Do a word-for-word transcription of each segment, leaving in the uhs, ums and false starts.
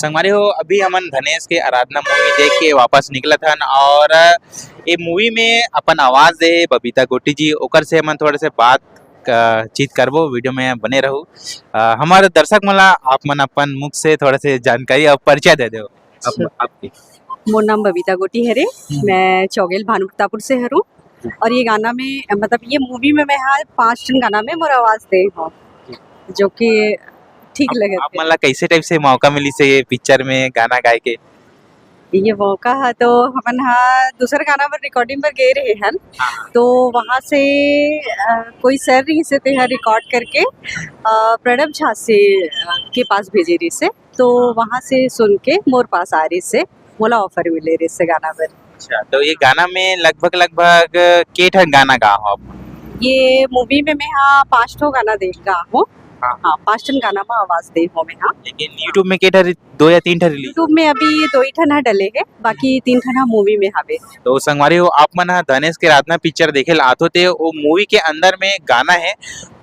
संगवारी हो, अभी हमन धनेश के आराधना मूवी देख के वापस निकलत हन और ये मूवी में अपन आवाज दे बबीता गोटी जी, ओकर से हमन थोड़े से बात चीत करबो। वीडियो में बने रहू। हमर दर्शक मन ला आप मन अपन मुख से थोड़ा से जानकारी और परिचय दे दो। मोर नाम बबीता गोटी हरे। मैं चौगेल भानुप्रतापुर से हरू। और ये गाना में, मतलब, ये मूवी में मैं हा पांच ठन गाना में मोर आवाज दे हूँ, जो कि ठीक लगे। आप मन ला कैसे टाइप से मौका मिली से ये पिक्चर में गाना गाए के? ये मौका है तो हमन हा दूसर गाना बर रिकॉर्डिंग बर गए रहे हन। तो वहाँ से कोई सर रही से तेहा रिकॉर्ड करके प्रणब झा से के पास भेजे रही से, तो वहाँ से सुन के मोर पास आ रही से, मोला ऑफर मिले रही से गाना बर। अच्छा, तो ये गाना में लगभग लगभग के ठन गाना गा हो आप? ये मूवी में मैं हा पांच ठो गाना दे गा हूँ। हाँ। हाँ, पांच ठन गाना में आवाज दे हूँ मैं हा। लेकिन यूट्यूब में के ठन, दो या तीन ठन रिलीज? यूट्यूब में अभी दो ही ठन डले है, बाकी तीन ठन मूवी में हवे। तो संगवारी हो, आप मन हा धनेश के आराधना पिक्चर देखे ला आथो ते वो मूवी के अंदर में गाना है,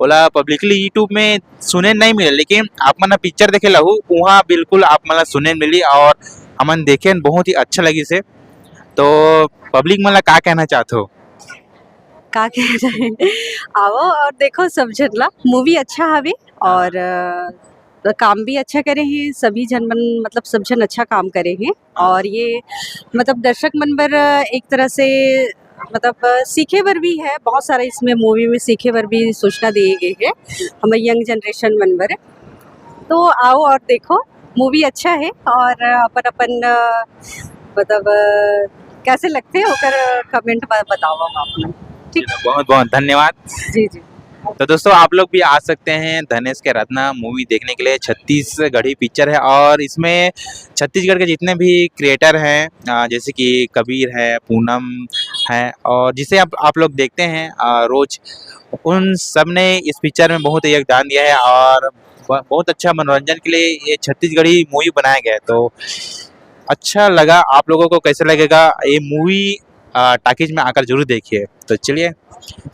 ओला पब्लिकली यूट्यूब में सुने नहीं मिले, लेकिन आप मन पिक्चर देखे लहू वहाँ बिल्कुल आप मन ला सुने मिली और हमन देखे बहुत ही अच्छा लगी से। तो पब्लिक मन ला का कहना चाहत हो? का कहना है? आओ और देखो सब झन ला, मूवी अच्छा हवे और काम भी अच्छा करे हैं सभी झन मन, मतलब सब झन अच्छा काम करे हैं। और ये मतलब दर्शक मन बर एक तरह से मतलब सीखे बर भी है, बहुत सारा इसमें मूवी में सीखे बर भी सूचना दिए गए है हमारे यंग जनरेशन मन बर। तो आओ और देखो, मूवी अच्छा है और अपन अपन मतलब कैसे लगते हैं ओकर कमेंट में बताओ आप लोग। ठीक, बहुत बहुत धन्यवाद। जी जी। तो दोस्तों, आप लोग भी आ सकते हैं धनेश के आराधना मूवी देखने के लिए। छत्तीसगढ़ी पिक्चर है और इसमें छत्तीसगढ़ के जितने भी क्रिएटर हैं, जैसे कि कबीर है, पूनम है और जिसे आप आप लोग देखते हैं रोज, उन सब ने इस पिक्चर में बहुत योगदान दिया है और बहुत अच्छा मनोरंजन के लिए ये छत्तीसगढ़ी मूवी बनाया गया है। तो अच्छा लगा, आप लोगों को कैसे लगेगा ये मूवी टाकीज में आकर जरूर देखिए। तो चलिए,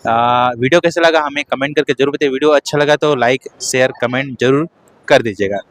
वीडियो कैसे लगा हमें कमेंट करके जरूर बताइए। वीडियो अच्छा लगा तो लाइक, शेयर, कमेंट जरूर कर दीजिएगा।